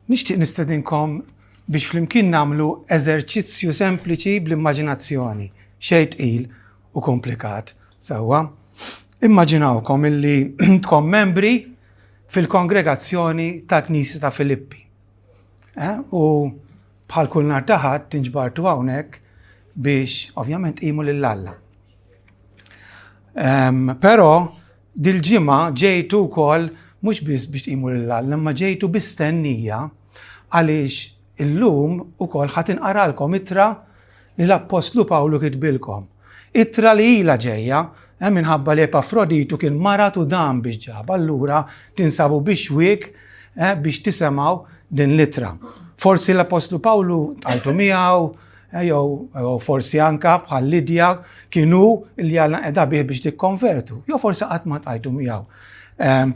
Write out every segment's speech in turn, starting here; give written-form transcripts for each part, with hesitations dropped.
Nixtieq nistedinkom biex flimkien nagħmlu eżerċizzju sempliċi bl-immaġinazzjoni, xejn tqil u komplikat. Sewwa, immaġinawkom illi tkom membri fil-kongregazzjoni tal-Knisja ta' Filippi. Eh? U bħal kull nhar ta' Ħadd tinġbartu hawnhekk biex ovvjament tqimu lil Alla. Um, però dil-ġimgħa ġejtu wkoll mhux biss biex tqimu lil Alla, imma ġejtu bistennija għaliex illum ukoll ħa tinqaralkom ittra li l-Appostlu Pawlu kitbilkom. Ittra li ilha ġejja, eh, minħabba li Epafroditu kien marad u dam biex ġab, allura tinsabu bix-xwiek eh, biex tisemgħu din l-ittra. Forsi l-Appostlu Pawlu tqajtu miegħu, eh, jew forsi anka bħal Lidja kienu li Alla qeda bih biex tikkonvertu, jew forsi qatt ma tqajtu miegħu.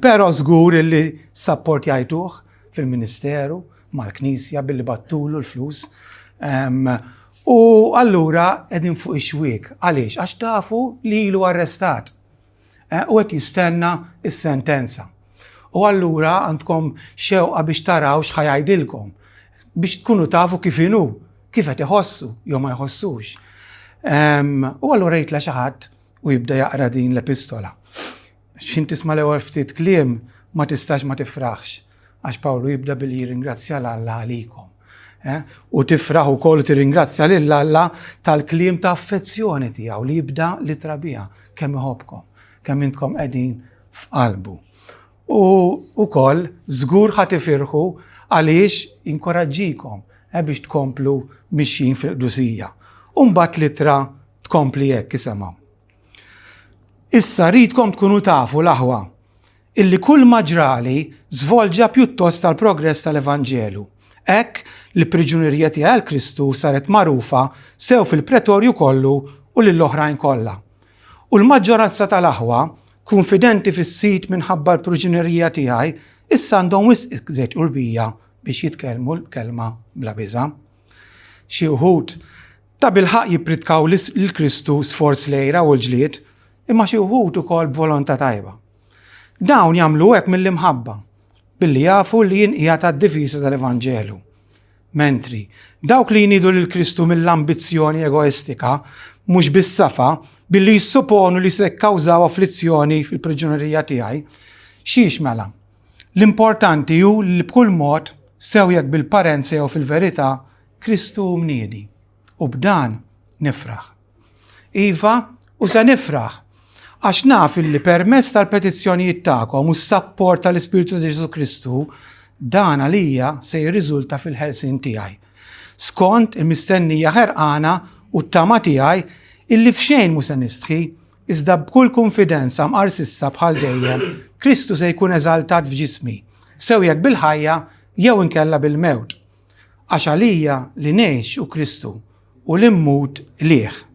Però żgur li sapportjajtuh fil-ministeru, mal-knisja billi battulu l-flus. U allura qegħdin fuq ix-xwiek. Għaliex? Għax tafu li ilu arrestat. Eh, u qed jistenna s-sentenza. U allura għandkom xewqa biex taraw x'ħajajdilkom, biex tkunu tafu kif inhu, kif qed iħossu jew ma jħossux. U allura jitla' xi ħadd u jibda jaqra din l-epistola. X'in tisma' l-ewwel ftit kliem ma tistax ma tifraħx, għax Pawlu jibda billi jirringrazzja 'l Alla għalikom. Eh? U tifraħ ukoll tirringrazzja lil Alla tal-kliem ta' affezzjoni tiegħu li jibda l-ittra biha kemm iħobbkom, kemm intkom qegħdin f'qalbu. U wkoll żgur ħa tifirħu għaliex inkoraġġikom eh, biex tkomplu mixjin fil-qdusija. U mbagħad l-ittra tkompli hekk isimgħu. Issa rridkom tkunu tafu l-aħwa illi kull ma ġrali żvolġa pjuttost tal-progress tal-Evanġelu. Hekk li priġunerija tiegħi għal Kristu saret magħrufa sew fil-pretorju kollu u lill-oħrajn kollha. U l-maġġoranza tal-aħwa, kunfidenti fis-Sid minħabba l-priġunerija tiegħi, issa għandhom wisq iżjed qurbija biex jitkellmu l-kelma bla biża'. Xi wħud tabilħaqq jippritkaw lil Kristu sforz l-għira u l-ġlied, imma xi wħud ukoll b'volontà tajba. Dawn jagħmlu hekk mill-imħabba, billi jafu li jien qiegħed għad-difiża tal-Evanġelu. Mentri, dawk li jniedu lil Kristu mill-ambizzjoni egoistika, mhux bis-safa, billi jissuponu li se kkawżaw afflizzjoni fil-priġunerija tiegħi, xiex mela? L-importanti hu li b'kull mod, sew jekk bil-parenza jew fil-verità, Kristu hu mniedi. U b'dan nifraħ. Iva, u se nifraħ, għax naf illi permezz tal-petizzjonijiet tagħkom u s-sapport tal-Ispirtu ta' Ġesù Kristu, dan għalija se jirriżulta fil-ħelsien tiegħi. Skont il-mistennija ħerqana u t-tama tiegħi illi f'xejn mhu se nistħi, Iżda b'kull kunfidenza mqar s'issa bħal dejjem, Kristu se jkun eżaltat f'ġismi, sew jekk bil-ħajja jew inkella bil-mewt. Għax għalija li ngħix hu Kristu u li mmut qligħ.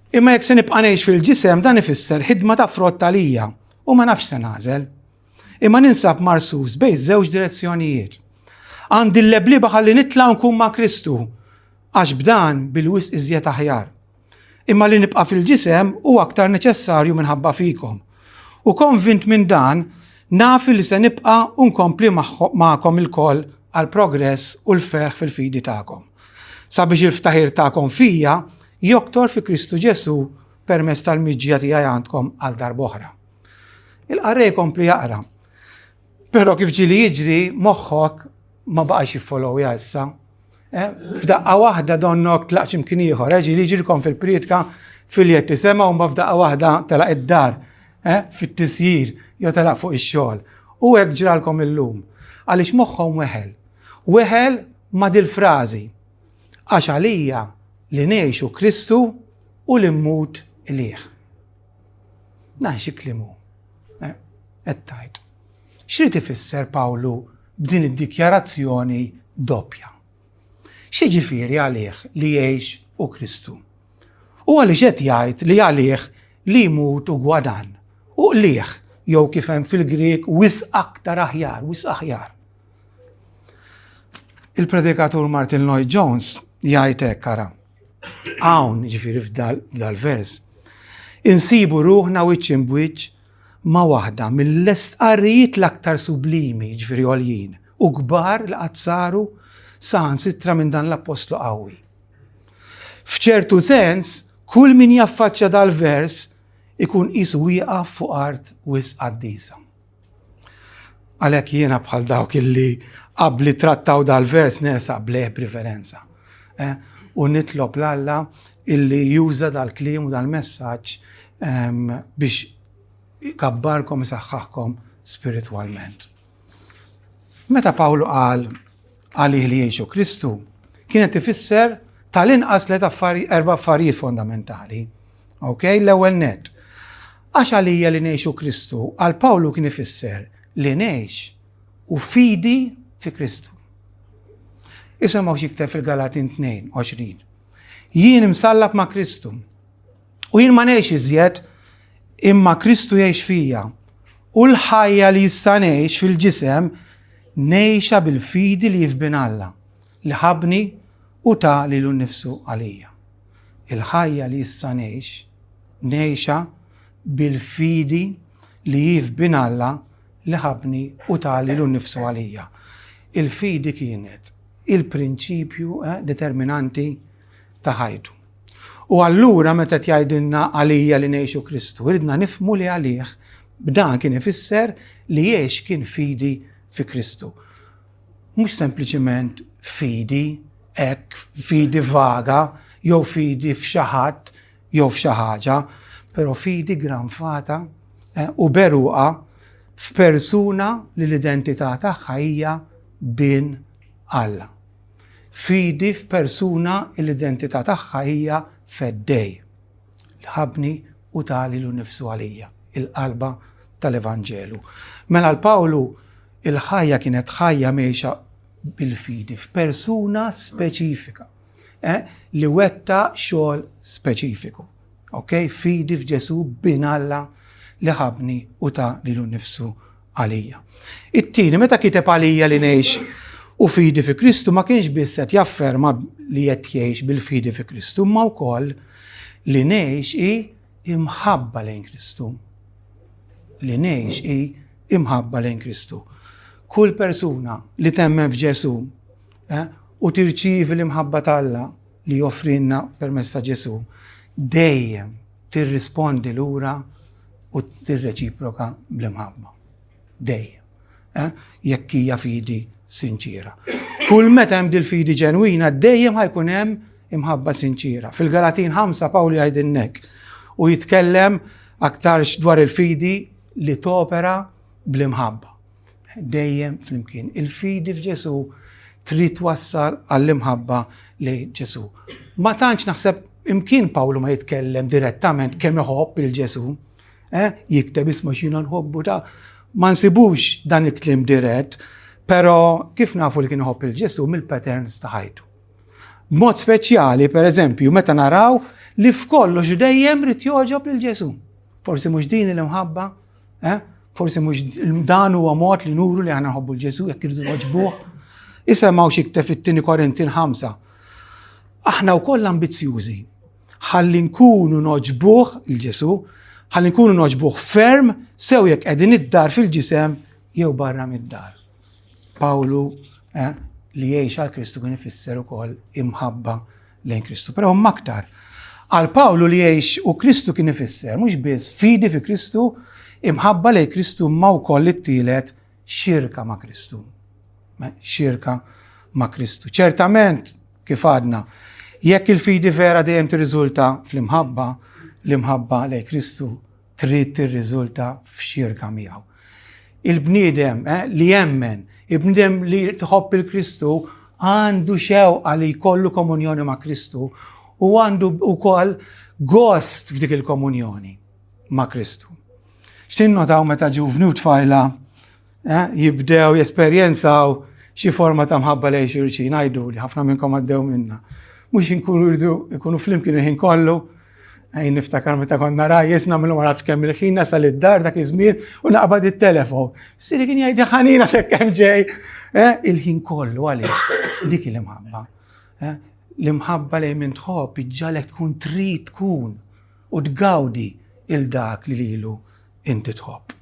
Imma jekk se nibqa' ngħix fil-ġisem dan ifisser ħidma ta' frott għalija u ma nafx se nagħżel. Imma ninsab marsus bejn żewġ direzzjonijiet. Għandi l-leblieba ħalli nitla' nkun ma' Kristu, għax b'dan bil-wisq iżjed aħjar. Imma li nibqa' fil-ġisem hu aktar neċessarju minħabba fikom. U konvint minn dan, naf li se nibqa' u nkompli magħkom ilkoll għall-progress u l-ferħ fil-fidi tagħkom, sabiex il-ftaħir tagħkom fija joktor fi Kristu Ġesù permezz tal-miġja tiegħi għandkom għal darb'oħra. Il-qarrej jkompli jaqra. Però kif ġieli jiġri moħħok ma baqax jiffollowja issa. Eh, f'daqqa waħda donnok tlaq x'imkien ieħor, eh, ġieli jiġrilkom fil-prietka fil-jett tisema' u f'daqqa waħda telaq id-dar, eh, fit-tisjir jew telaq fuq ix-xogħol. U hekk ġralkom illum. Għaliex moħħhom weħel. Weħel ma' dil-frażi. Għax għalija li ngħixu Kristu u li mmut qligħ. Dan xi kliem hu. Qed tgħid. X'rid ifisser Pawlu b'din id-dikjarazzjoni doppja? X'jiġifieri għalih li jgħix hu Kristu? U għaliex qed jgħid li għalih li jmut hu gwadann u qligħ jew kif hemm fil-Grieg wisq aktar aħjar, wisq aħjar? Il-predikatur Martin Lloyd Jones jgħid hekk ara. Hawn, ġifieri f'dal-vers, insibu ruħna wiċċ imbwiċċ ma' waħda mill-istqarrijiet l-aktar sublimi, ġifieri għoljin, u kbar li qatt saru saħansitra minn dan l-appostlu qawwi. F'ċertu sens, kull min jaffaċċja dal-vers ikun qisu wieqaf fuq art wisq qaddisa. Għalhekk jiena bħal dawk illi qabli trattaw dal-vers nersaq bleh b'riverenza. Eh, u nitlob l-Alla illi juża dal-kliem u dal-messaġġ ehm, biex ikabbarkom isaħħaħkom spiritwalment. Meta Pawlu qal għalih li jgħixu Kristu, kienet ifisser tal-inqas let erba' affarijiet fondamentali. Ok, l-ewwel net. Għax għalija li ngħixu Kristu, għal Pawlu kien ifisser li ngħix u fidi fi Kristu. Isimgħu x'jikteb fil-Galatin 2, Jien imsallab ma' Kristu. U jien ma ngħix iżjed, imma Kristu jgħix fija. U l-ħajja li issa ngħix fil-ġisem ngħixha bil-fidi li f'Bin Alla, li ħabbni u ta lilu nnifsu għalija. Il-ħajja li issa ngħix, ngħixha bil-fidi li hi f'Bin Alla li ħabbni u ta lilu nnifsu għalija. Il-fidi kienet il-prinċipju eh, determinanti ta' ħajtu. U allura meta qed jgħidilna għalija li ngħixu Kristu, ridna nifhmu li għalih b'dan kien ifisser li jgħix kien fidi fi Kristu. Mhux sempliċiment fidi hekk, fidi vaga, jew fidi f'xi ħadd jew f'xi ħaġa, però fidi granfata eh, u beruqa f'persuna li l-identità tagħha hija bin Alla. Fidi f'persuna li l-identità tagħha hija Feddej, li ħabbni u ta lilu nnifsu għalija, il-qalba tal-Evanġelu. Mela għal Pawlu il-ħajja kienet ħajja mgħejxa bil-fidi f'persuna speċifika, eh, li wettaq xogħol speċifiku. Ok, fidi f'Ġesù bin Alla li ħabni u ta lilu nnifsu għalija. It-tieni, meta kiteb għalija li ngħix u fidi fi Kristu ma kienx biss qed jafferma li qed jgħix bil-fidi fi Kristu, imma wkoll li ngħix hi imħabba lejn Kristu. Li ngħix hi imħabba lejn Kristu. Kull persuna li temmen f'Ġesù eh, u tirċievi l-imħabba t'Alla li joffrilna permezz ta' Ġesù, dejjem tirrispondi lura u tirreċiproka bl-imħabba. Dejjem. Eh? Jekk hija fidi sinċira. Kull meta hemm dil-fidi ġenwina, dejjem ħajkun hemm imħabba sinċira. Fil-Galatin 5 Pawlu jgħidilnek u jitkellem aktarx dwar il-fidi li topera bl-imħabba. Dejjem flimkien. Il-fidi f'Ġesù trid twassal għall-imħabba li Ġesù. Ma tantx naħseb imkien Pawlu ma jitkellem direttament kemm iħobb il Ġesù. Eh? Jikteb isma' xina nħobbu ta' ma nsibux dan il-kliem dirett, però kif nafu li kien iħobb il-Ġesù mill-patterns ta' ħajtu. B'mod speċjali, per eżempju, meta naraw li f'kollox dejjem rid jogħġob lil Ġesù. Forsi mhux din l-imħabba Eh? Forsi mhux dan huwa mod li nuru li aħna nħobbu l-Ġesu jekk irridu noġbuh. Isemgħu xi fit-tieni Korintin 5. Aħna wkoll ambizzjużi. Ħalli nkunu noġbuh il-Ġesu, ħalli nkunu noġbuh ferm sew jekk qegħdin id-dar fil-ġisem jew barra mid-dar. Pawlu eh, li jgħix għal Kristu kien ifisser ukoll imħabba lejn Kristu. Però hemm aktar. Għal Pawlu li jgħix u Kristu kien ifisser mhux biss fidi fi Kristu, imħabba lejn Kristu ma wkoll it-tielet xirka ma' Kristu. Xirka ma' Kristu. Ċertament, kif għadna, jekk il-fidi vera dejjem tirriżulta fl-imħabba, l-imħabba lejn Kristu trid tirriżulta f'xirka miegħu. Il-bniedem eh, li jemmen, il-bniedem li tħobb il-Kristu għandu xewqa li jkollu komunjoni ma' Kristu u għandu wkoll gost f'dik il-komunjoni ma' Kristu. X'tinnotaw meta ġuvni u tfajla eh, jibdew jesperjenzaw xi forma ta' mħabba lejn xulxin, għidu li ħafna minnkom għaddew minna. Mhux inkunu rridu ikunu flimkien il-ħin kollu, Għajn niftakar meta konna rajjes nagħmlu ma nafx kemm il-ħin nasal id-dar dak iż-żmien u naqbad it-telefon. Siri kien jgħid ħanina kemm ġej. Eh, il-ħin kollu għaliex dik l-imħabba. Eh, l-imħabba li minn tħobb iġġalek tkun trid tkun u tgawdi il-dak li lilu inti tħobb.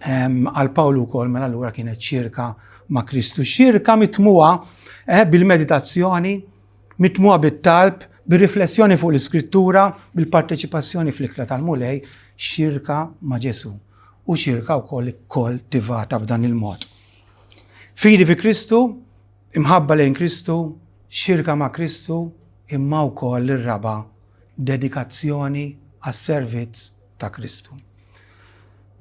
Għal Pawlu wkoll mela allura kienet xirka ma' Kristu, xirka mitmugħa eh, bil-meditazzjoni, mitmugħa bit-talb, bir-riflessjoni fuq l-Iskrittura, bil-parteċipazzjoni fl-ikla tal-Mulej, xirka ma' Ġesù u xirka wkoll ikkoltivata b'dan il-mod. Fidi fi Kristu, imħabba lejn Kristu, xirka ma' Kristu, imma wkoll ir-raba' dedikazzjoni għas-servizz ta' Kristu.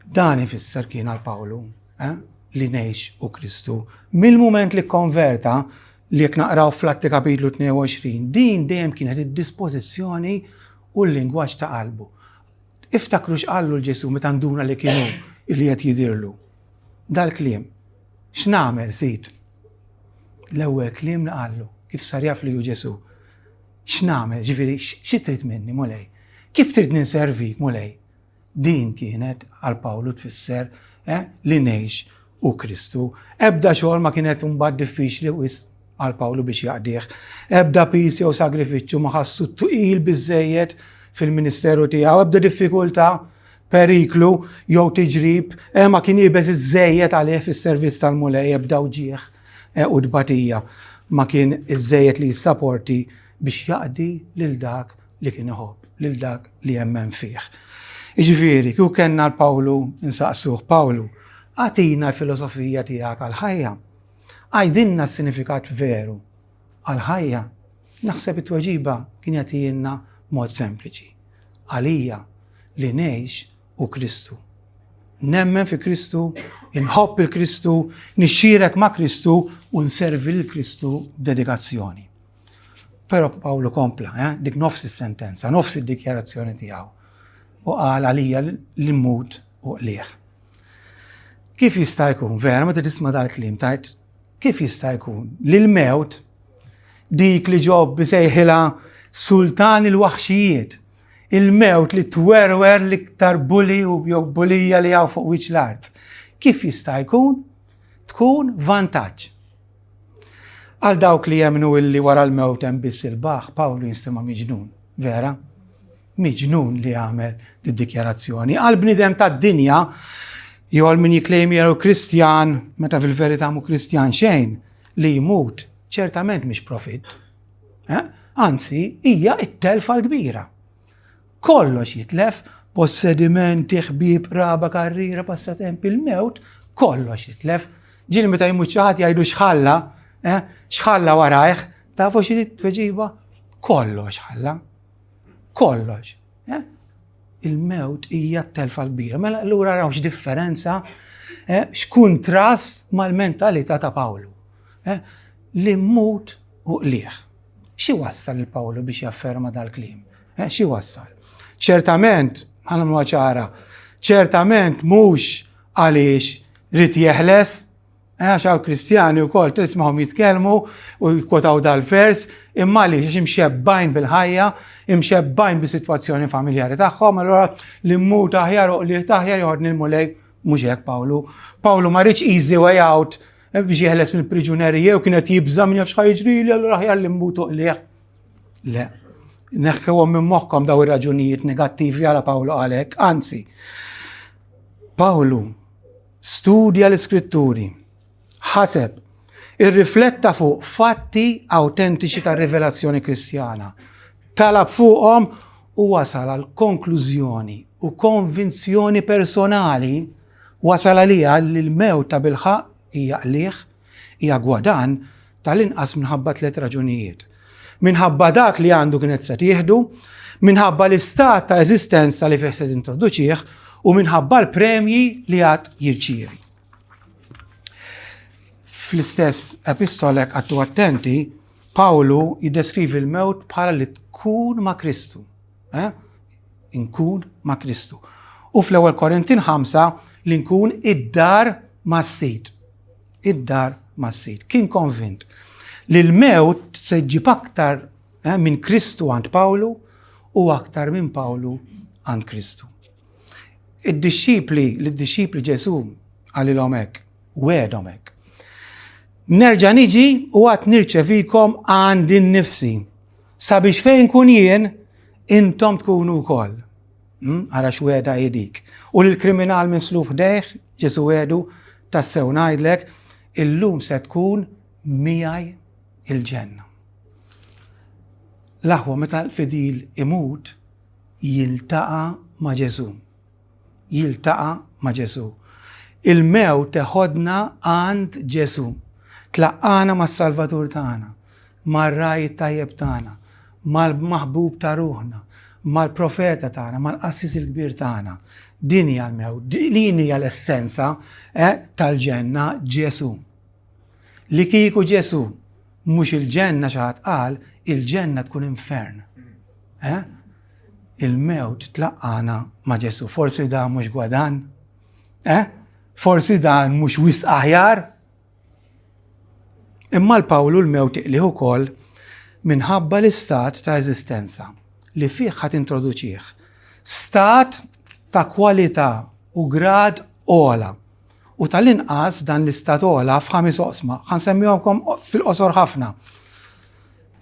Dan ifisser kien għal Pawlu eh, li ngħix u Kristu. Mill-mument li konverta li jekk naqraw fl-Atti kapitlu 22, din dejjem kienet id-dispożizzjoni u l-lingwaġġ ta' qalbu. Iftakru x'qallu l-Ġesu meta nduna li kienu li qed jidirlu. Dal-kliem, x'nagħmel sid? L-ewwel kliem li qallu, kif sar jaf li hu Ġesu. X'nagħmel, ġifieri xi trid minni, Mulej? Kif tridni nservik, Mulej? Din kienet għal Pawlu tfisser eh, li ngħix u Kristu. Ebda xogħol ma kienet imbagħad diffiċli wisq għal Pawlu biex jaqdih. Ebda pis jew sagrifiċċju ma ħassu twil biżejjed fil-ministeru tiegħu, ebda diffikultà, periklu jew tiġrib, eh, ma kien iebes iżejjed għalih fis-servizz tal-Mulej ebda wġieħ eh, u tbatija ma kien iżejjed li jissaporti biex jaqdi lil dak li kien iħobb, lil dak li jemmen fih. Jiġifieri, kieku kellna l-Pawlu nsaqsuh, Pawlu, agħtina l-filosofija tiegħek għall-ħajja. Għidilna s-sinifikat veru għall-ħajja. Naħseb it-tweġiba kien jagħtihielna b'mod sempliċi. Għalija li ngħix hu Kristu. Nemmen fi Kristu, inħobb il-Kristu, nixxierek ma' Kristu u nservi lil Kristu b'dedikazzjoni. Però Pawlu kompla, eh, dik nofs is-sentenza, nofs id-dikjarazzjoni tiegħu. U qal għalija li mmut u qliħ. Kif jista' jkun, vera, meta tisma' dal-kliem tajt, kif jista' jkun li l-mewt dik li ġob sejħilha sultan il-waħxijiet, il-mewt li twerwer l-iktar buli u jew bulija li hawn fuq wiċċ l-art. Kif jista' jkun tkun vantaġġ? Għal dawk li jemmnu illi wara l-mewt hemm biss il-baħħ, Pawlu jinstema' miġnun, vera? Miġnun li għamel did-dikjarazzjoni. Għal bniedem tad-dinja, jew għal min jikklejmja hu Kristjan, meta fil-verità mhu Kristjan xejn, li jmut ċertament mhix profitt. Eh? Anzi, hija t-telfa l-kbira. Kollox jitlef, possedimenti, ħbieb, qraba, karriera, passatempi, il-mewt, kollox jitlef. Ġieli meta jmut xi ħadd jgħidu x'ħalla, eh, x'ħalla warajh, tafu x'inhi t-tweġiba? Kollox ħalla. Kollox. Eh? Il-mewt hija t-telfa l-kbira. Mela allura raw x'differenza, eh, x'kuntrast mal-mentalità ta' Pawlu. Eh, li mmut u qligħ. Xi wassal lil Pawlu biex jafferma dal-kliem? Eh, xi wassal? Ċertament, ħa nagħmluha ċara, ċertament mhux għaliex rid jeħles, eh, għax hawn Kristjani wkoll tismagħhom jitkellmu u jikkwotaw dal-vers, imma għaliex għax imxebbajn bil-ħajja, imxebbajn bis-sitwazzjoni familjari tagħhom, allura li mmut aħjar u qligħ aħjar joħodni l-Mulej, mhux hekk Pawlu. Pawlu ma riedx easy way out, Eh, biex jeħles mill-priġunerija u kienet jibża minn jafx ħajġrili allura aħjar li mmutu qliħ. Le, neħħewhom minn moħħkom daw ir-raġunijiet negattivi għala Pawlu għalhekk, anzi. Pawlu studja l-iskritturi, ħaseb, irrifletta fuq fatti autentiċi ta' rivelazzjoni kristjana, talab fuqhom u wasal għal konklużjoni u konvinzjoni personali Wasal għaliha li l-mewt tabilħaqq hija qligħ, hija gwadann, tal-inqas minħabba tlett raġunijiet. Minħabba dak li għandu kienet se tieħdu, minħabba l-istat ta' eżistenza li fih se tintroduċih u minħabba l-premji li għad jirċievi. Fl-istess epistola jekk qagħadtu attenti, Pawlu jiddeskrivi l-mewt bħala li tkun ma' Kristu. Eh? Inkun ma' Kristu. U fl-ewwel Korintin 5 li nkun id-dar mas-Sid. Id-dar mas-Sid. Kien konvint li l-mewt se ġġib aktar eh, minn Kristu għand Pawlu u aktar minn Pawlu għand Kristu. Id-dixxipli, l-dixxipli Ġesu qalilhom hekk, wegħedhom hekk. Nerġa' niġi u għad nirċevikom għandi nnifsi. Sabiex fejn nkun jien, intom tkunu wkoll. Hmm? Ara x'wegħda hi dik. U lill-kriminal minn slub ħdejh, Ġesu wegħdu, tassew ngħidlek, Illum se tkun miegħi il-ġenna. L-aħwa meta l-fidil imut jiltaqa' ma' Ġesù. Jiltaqa' ma' Ġesù. Il-mewt teħodna għand Ġesù. Tlaqqagħna mas-Salvatur tagħna, mar-Ragħaj it-Tajjeb tagħna, mal-maħbub ta' ruħna, mal-profeta tagħna, mal-qassis il-kbir tagħna. Din hija l-mewt, din hija l-essenza eh, tal-ġenna Ġesù. Li kieku Ġesù mhux il-ġenna xi ħadd qal, il-ġenna tkun infern. Eh? Il-mewt tlaqqana ma' Ġesù. Forsi dan mhux gwadan? Eh? Forsi dan mhux wisq aħjar? Imma l-Pawlu l-mewt iqlih ukoll minħabba l-istat ta' eżistenza li fih ħa tintroduċih. Stat ta' kwalità u grad ogħla. U tal-inqas dan l-istat ogħla f'ħames oqsma. Ħa nsemmihomkom fil-qosor ħafna.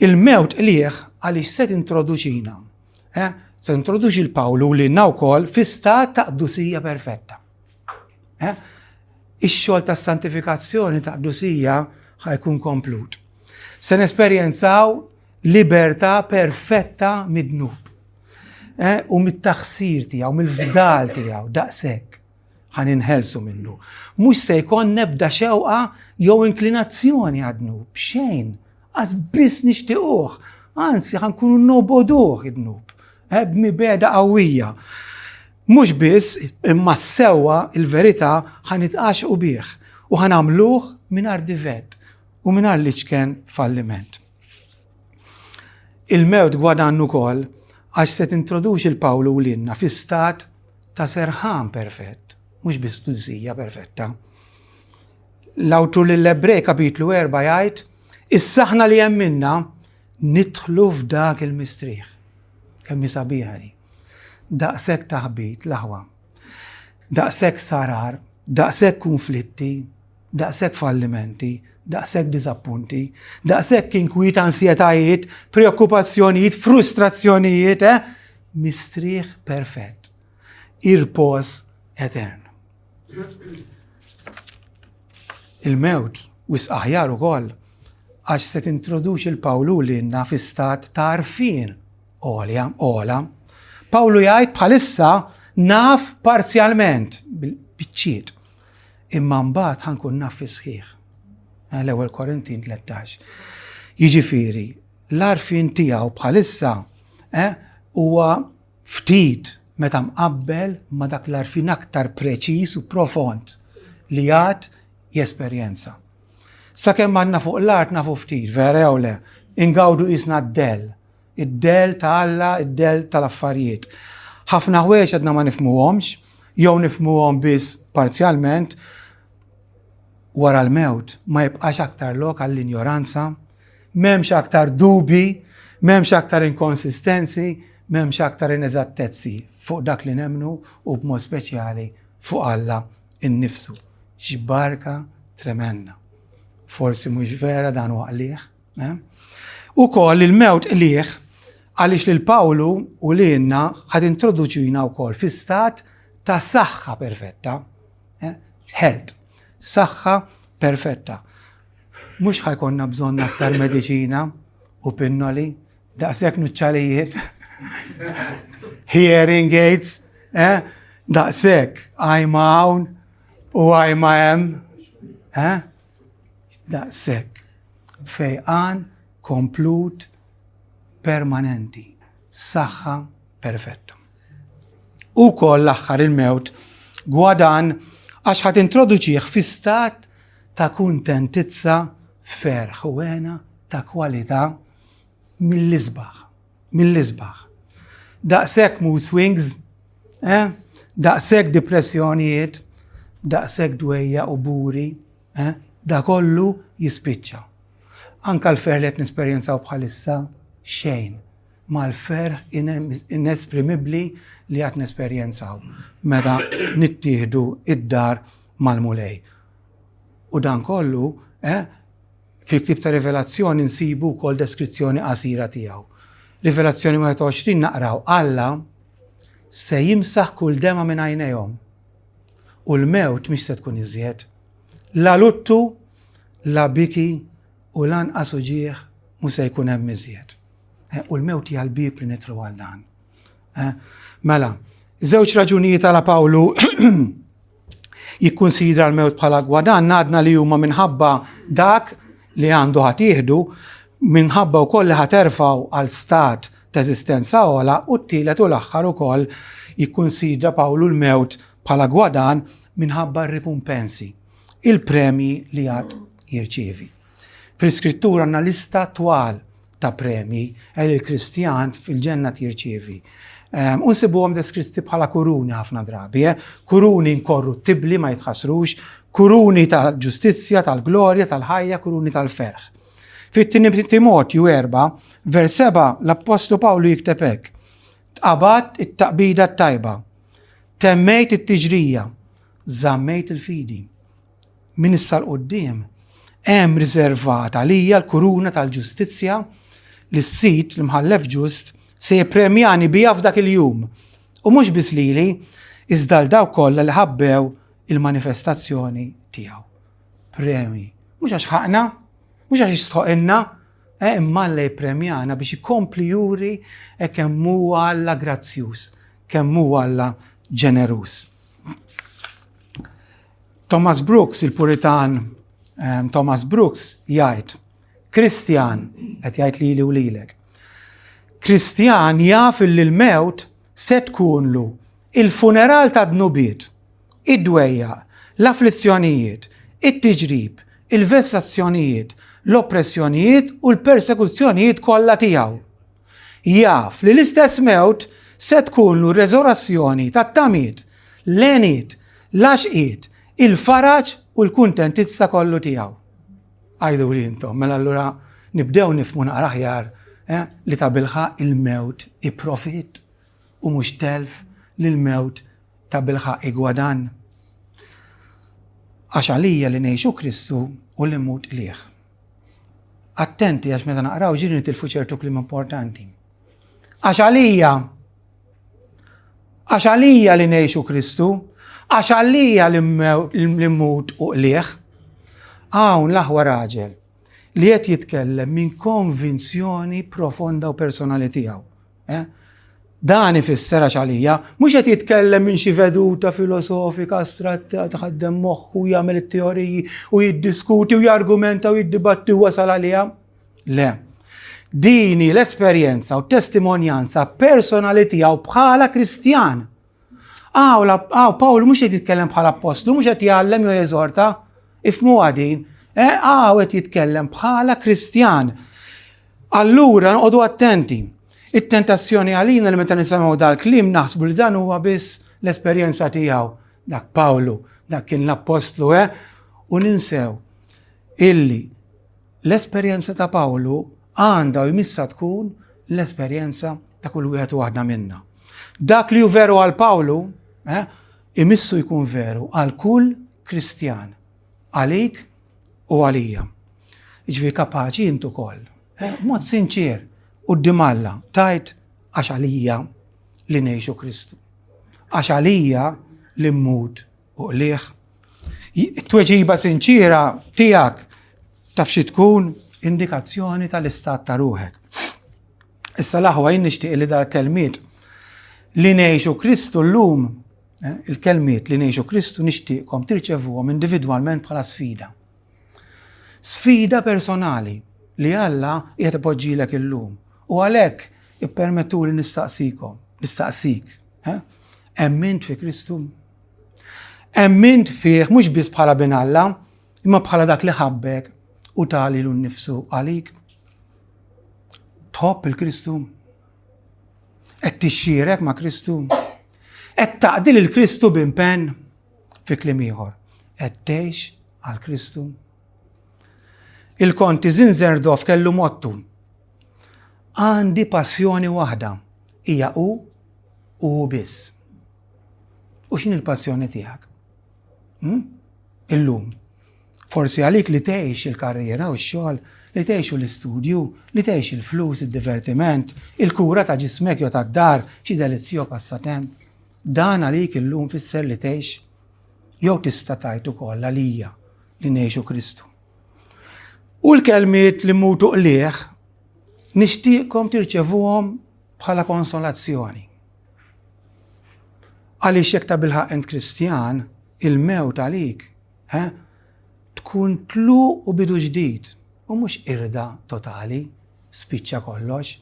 Il-mewt qliegħ għaliex se tintroduċina. Eh? Se tintroduċi l-Pawlu lilna wkoll fi stat ta' qdusija perfetta. Eh? Ix-xogħol ta' santifikazzjoni ta' qdusija ħajkun komplut. Se nesperjenzaw libertà perfetta mid-dnub. Eh? U mit-taħsir tiegħu, mill-fdal tiegħu, daqshekk ħa ninħelsu minnu. Mhux se jkun nebda xewqa jew inklinazzjoni għad-dnub, xejn. Qas biss nixtiequh, anzi ħa nkunu noboduh id-dnub, eh, b'mibegħda qawwija. Mhux biss, imma s-sewwa il-verità ħa nitqaxqu bih u ħa nagħmluh mingħajr divett u mingħajr l-iċken falliment. Il-mewt gwadann ukoll għax se tintroduċi l-Pawlu u lilna fi stat ta' serħan perfett, mhux biss qdusija perfetta. L-awtur lill-Ebrej kapitlu 4 jgħid, Issa aħna li emminna nidħlu f'dak il-mistrieħ. Kemm hi sabiħa di. Daqshekk taħbit l-aħwa. Daqshekk sarar, daqshekk kunflitti, daqshekk fallimenti, daqshekk diżappunti, daqshekk inkwiet, ansjetajiet, preokkupazzjonijiet, frustrazzjonijiet, eh? Mistrieħ perfett. Irpos etern. Il-mewt wisq aħjar ukoll għax se tintroduċi l Pawlu lilna fi stat ta' għarfien għolja, għola. Pawlu jgħid bħalissa naf parzjalment bil-biċċiet, imma mbagħad ħankun naf fi sħiħ. Eh, l-ewwel Korintin 13. Jiġifieri, l-għarfien tiegħu bħalissa eh, huwa ftit meta mqabbel ma' dak l-għarfien aktar preċiż u profond li għad jesperjenza. Sakemm għadna fuq l-art nafu ftit, vera jew le, ingawdu qisna d-dell, id-dell ta' Alla, id-dell tal-affarijiet. Ħafna ħwejjeġ għadna ma nifhmuhomx, jew nifhmuhom biss parzjalment, wara l-mewt ma jibqax aktar lok għall-injoranza, m'hemmx aktar dubji, m'hemmx aktar inkonsistenzi, m'hemmx aktar ineżattezzi fuq dak li nemmnu u b'mod speċjali fuq Alla innifsu. X'barka tremenda. Forsi mhux vera dan huwa qligħ. Eh? Ukoll il-mewt qligħ għaliex lil Pawlu u lilna ħad introduċina wkoll fi stat ta' saħħa perfetta. Eh? Health. Saħħa perfetta. Mhux ħa jkollna bżonn aktar mediċina u pinnoli, daqshekk nuċċalijiet, hearing aids, eh? daqshekk għajma hawn u għajma hemm. Eh? Daqshekk. Fejqan komplut permanenti, saħħa perfetta. Ukoll l-aħħar il-mewt gwadan għax ħa tintroduċih fi stat ta' kuntentizza, ferħ u hena ta' kwalità mill-isbaħ, mill-isbaħ. Daqshekk mood swings, eh? daqshekk depressjonijiet, daqshekk dwejja u buri, eh? da kollu jispiċċa. Anka l-ferħ li qed nesperjenzaw bħalissa xejn mal-ferħ inesprimibbli li għad nesperjenzaw meta nittieħdu id-dar mal-Mulej. U dan kollu, eh, fil-ktieb ta' Rivelazzjoni nsibu wkoll deskrizzjoni qasira tiegħu. Rivelazzjoni 21 naqraw Alla se jimsaħ kull dema minn għajnejhom. U l-mewt mhix se tkun iżjed. La luttu, La biki u lanqas uġigħ mhu se jkun hemm iżjed. Eh, u l-mewt hija l-bieb li nidħlu għal dan. Eh, mela, żewġ raġunijiet għala Pawlu jikkunsidra l-mewt bħala gwadan għadna li huma minħabba dak li għandu ħadd jieħdu, minħabba wkoll li ħaterfaw għal stat ta' eżistenza ogħla u t-tielet u l-aħħar ukoll jikkunsidra Pawlu l-mewt bħala gwadan minħabba r-rikumpensi, il-premji li għad jirċievi. Fl-Iskrittura għandna lista twal ta' premji li l-Kristjan fil-ġenna jirċievi. Ehm, u nsibuhom deskritti bħala kuruni ħafna drabi, eh? kuruni inkorruttibbli ma jitħassrux, kuruni tal-ġustizzja, tal-glorja, tal-ħajja, kuruni tal-ferħ. Fit-tieni Timotju 4, vers 7, l-Appostlu Pawlu jikteb hekk. Tqabadt it-taqbida t-tajba, temmejt it-tiġrija, żammejt il-fidi. Minn issa 'l quddiem hemm riservata għalija l-kuruna tal-ġustizzja li s-Sid, l-Imħallef ġust, se jippremjani biha f'dak il-jum, u mhux biss lili, iżda 'l dawk kollha li ħabbew il-manifestazzjoni tiegħu. Premji. Mhux għax ħaqna, mhux għax jistħoqilna, eh, imma Alla jippremjana biex ikompli juri eh, kemm huwa Alla grazzjuż, kemm huwa Alla ġeneruż. Thomas Brooks, il-Puritan ehm, Thomas Brooks jgħid, Kristjan, qed jgħid lili u lilek. Kristjan jaf li l-mewt se tkunlu il-funeral ta' dnubiet, id-dwejjaq, l-afflizzjonijiet, it-tiġrib, il-vessazzjonijiet, l-oppressjonijiet u l-persekuzzjonijiet kollha tiegħu. Jaf li l-istess mewt se tkunlu r-reżurazzjoni tat-tamiet, l-heniet, l-għaxqiet, il-faraġ u l-kuntentizza kollu tiegħu. Għiduli intom, mela allura nibdew nifhmu naqra aħjar eh, li tabilħaqq il-mewt hi profitt u mhux telf li l-mewt tabilħaqq hi gwadann. Għax għalija li ngħix hu Kristu u li mmut qligħ. Attenti għax meta naqraw ġiri nitilfu ċertu kliem importanti. Għax għalija, għax għalija li ngħixu Kristu, għax għalija li mmut u qliħ. Hawn l-aħwa raġel li qed jitkellem minn konvinzjoni profonda u personali tiegħu. Eh? Dan ifisser għax għalija, mhux qed jitkellem minn xi veduta filosofika astratta tħaddem moħħu jagħmel it-teoriji u jiddiskuti u jargumenta u jiddibatti u wasal għaliha. Le. Din hi l-esperjenza u testimonjanza personali tiegħu bħala Kristjan. Għaw, Pawlu mhux qed jitkellem bħala appostlu, mhux qed jgħallem jew jeżorta, ifhmuha din. Eh, għaw qed jitkellem bħala Kristjan. Allura noqogħdu attenti. It-tentazzjoni għalina li meta nisimgħu dal-kliem naħsbu li dan huwa biss l-esperjenza tiegħu. Dak Pawlu, dak kien l-appostlu, eh? U ninsew illi l-esperjenza ta' Pawlu għandha u jmissa tkun l-esperjenza ta' kull wieħed u waħda minna. Dak li hu veru għal Pawlu, eh, imissu jkun veru għal kull Kristjan. Għalik u għalija. Jiġifieri kapaċi int ukoll, eh, b'mod sinċier, quddiem Alla, tgħid għax għalija li ngħixu Kristu. Għax għalija li mmut u qliħ. Tweġiba sinċiera tiegħek taf xi tkun indikazzjoni tal-istat ta' ruħek. Issa l-aħwa jien nixtieq li dal-kelmiet li ngħixu Kristu llum Eh, il-kelmiet li ngħixu Kristu nixtieqkom tirċevuhom individwalment bħala sfida. Sfida personali li Alla qiegħed ipoġġilek illum. U għalhekk ippermettu li nistaqsikom, nistaqsik, eh? Emmint fi Kristu? Emmint fih mhux biss bħala bin Alla, imma bħala dak li ħabbek u ta lilu nnifsu għalik. Tħobb il-Kristu? Qed tixxierek ma' Kristu? Qed taqdi lil Kristu b'impenn? Fi kliem ieħor, qed tgħix għal Kristu? Il-Konti Zinzerdorf kellu mottu. Għandi passjoni waħda, hija hu u hu biss. U x'inhi l-passjoni tiegħek? Hmm? Illum. Forsi għalik li tgħix il-karriera u x-xogħol, li tgħixu l-istudju, li tgħix il-flus, id-divertiment, il-kura ta' ġismek jew tad-dar, xi delizzju jew passatemp. Dan għalik illum fisser li tgħix? Jew tista' tgħid ukoll għalija li ngħixu Kristu. U l-kelmiet li mmutu qligħ nixtieqkom tirċevuhom bħala konsolazzjoni. Għaliex jekk tabilħaqq int Kristjan, il-mewt għalik eh, tkun tluq u bidu ġdid u mhux qirda totali, spiċċa kollox.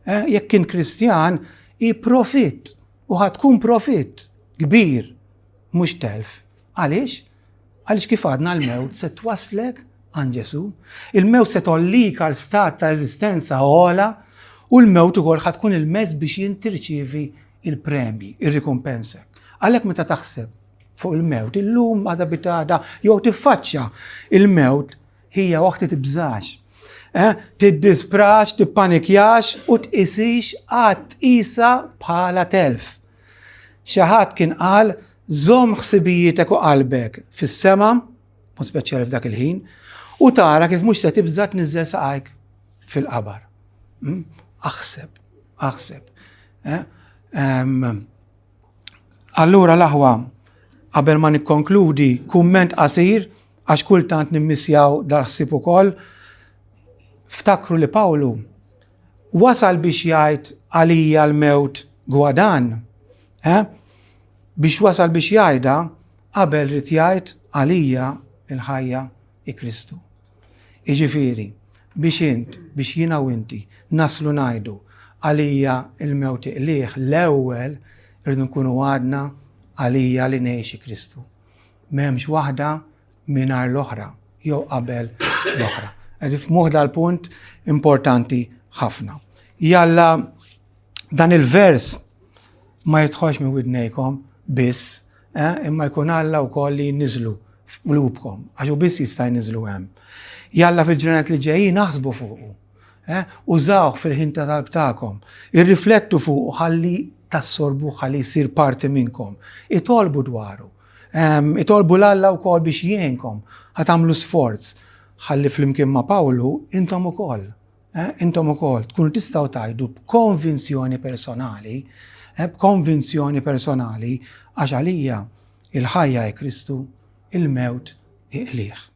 Eh, jekk kien Kristjan, hi profitt u ħa tkun profitt kbir, mhux telf. Għaliex? Għaliex kif għadna l-mewt se twaslek għand Ġesu, il-mewt se tollik għal stat ta' eżistenza ogħla u l-mewt ukoll ħa tkun il-mezz biex jint tirċievi il-premji, ir-rikumpensa. Għalhekk meta taħseb fuq il-mewt, illum għada bitada, jew tiffaċċja il-mewt hija waħda tibżax. Eh, tiddisprax, tippanikjax u tqisix għad tqisa bħala telf. Xi ħadd kien qal żomm ħsibijietek u qalbek fis-sema, mod speċjali f'dak il-ħin, u tara kif mhux se tibża tniżżel saqajk fil-qabar. Hmm? Aħseb, aħseb. Eh? Allura l-aħwa, qabel ma nikkonkludi, kumment qasir, għax kultant nimmissjaw dal-ħsieb ukoll, ftakru li Pawlu wasal biex jgħid għalija l-mewt gwadan, eh? Biex wasal biex jgħidha, qabel ried jgħid għalija l-ħajja hi Kristu. Jiġifieri, biex int, biex jiena u inti naslu ngħidu għalija l-mewt iqligħ, l-ewwel irridu nkunu għadna għalija li ngħix Kristu. M'hemmx waħda mingħajr l-oħra jew qabel l-oħra. Qed ifhmuh dal-punt importanti ħafna. Jalla dan il-vers ma jidħolx minn widnejkom biss, eh, imma jkun Alla wkoll li jniżlu f'qlubkom, għax hu biss jista' jniżlu hemm. Jalla fil-ġranet li ġejjin aħsbu fuqu. Eh, użawh fil-ħin ta' talb tagħkom. Irriflettu fuqu ħalli tassorbu ħalli jsir parti minnkom. Itolbu dwaru. Ehm, itolbu l-Alla wkoll biex jgħinkom ħa tagħmlu sforz ħalli flimkien ma' Pawlu intom ukoll Eh, intom ukoll tkunu tistgħu tgħidu b'konvinzjoni personali, eh, b'konvinzjoni personali għax għalija il-ħajja hi Kristu, il-mewt hi qligħ.